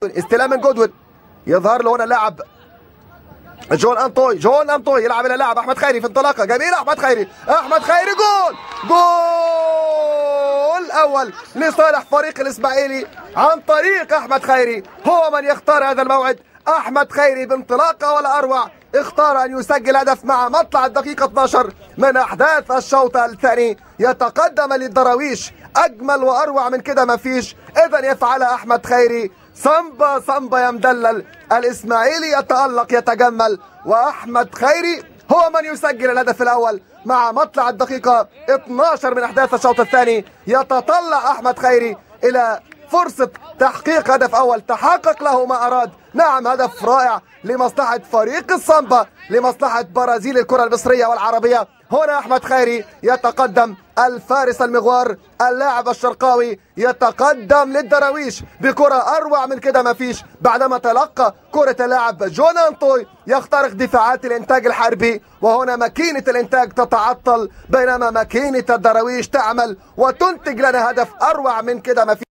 استلام من جودوين، يظهر له هنا اللاعب جون انطوي، جون انطوي يلعب الى اللاعب احمد خيري في انطلاقة جميلة، احمد خيري، احمد خيري، جول، جول اول لصالح فريق الاسماعيلي عن طريق احمد خيري، هو من يختار هذا الموعد. احمد خيري بانطلاقه ولا اروع اختار ان يسجل هدف مع مطلع الدقيقة 12 من احداث الشوط الثاني. يتقدم للدراويش، اجمل واروع من كده ما فيش. اذا يفعلها احمد خيري، سامبا سامبا يا مدلل، الاسماعيلي يتالق يتجمل، واحمد خيري هو من يسجل الهدف الاول مع مطلع الدقيقة 12 من احداث الشوط الثاني. يتطلع احمد خيري الى فرصة تحقيق هدف أول، تحقق له ما أراد. نعم هدف رائع لمصلحة فريق السامبا، لمصلحة برازيل الكرة المصرية والعربية. هنا أحمد خيري يتقدم، الفارس المغوار اللاعب الشرقاوي يتقدم للدراويش بكرة أروع من كده ما فيش، بعدما تلقى كرة اللاعب جون أنطوي يخترق دفاعات الإنتاج الحربي، وهنا ماكينة الإنتاج تتعطل بينما ماكينة الدراويش تعمل وتنتج لنا هدف أروع من كده ما فيش.